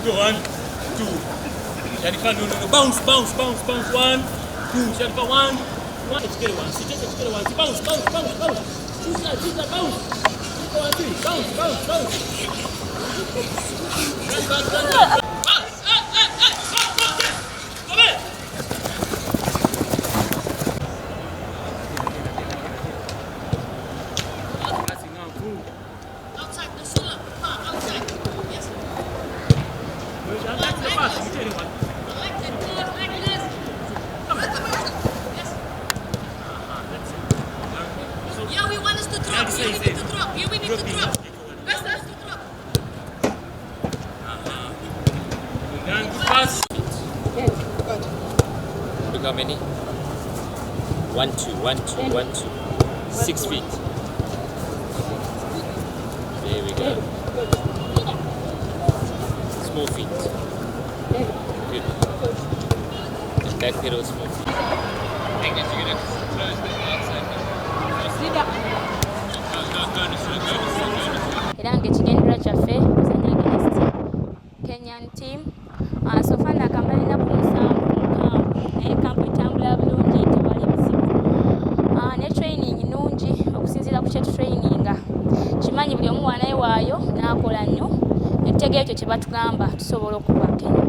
Go one, two. Sharifa, no. Bounce, bounce, bounce, bounce. One, two. Sharifa, one, one. Ekigere wansi, teeka ekigere wansi. Bounce, bounce, bounce, bounce. Kyusa, kyusa, bounce. Teeka wansi. Bounce, bounce, bounce. Run back, run back. Ah, ah, ah, ah. Go, go, go. Go back. Passing now, two. Outside, the shoulder, outside. Yes. That's the pass. You tell him what. Like that, like this. Yes. That's it. Yeah, we want us to drop. Here we need to drop. Here we need to drop. Us to drop. Done. Good pass. Look how many. 1, 2, 1, 2, 1, 2. 6 feet. There we go. Small feet. Good. And back pedal, small feet. Agnes, you're gonna close the outside. Go, go, go, Nusra, go, Nusra, go, Nusra. Era nga ekigendererwa kyaffe kuzanya against Kenyan team. So far nakamala ennaku 7 mu camp, naye camp etambula bulungi, tewali bizibu. Ne training nnungi okusinziira ku kyetutraininga. Kimanyi buli omu wanaye waayo n'akola nnyo, netutegeera ekyo kye batugamba, tusobola okuba Kenya.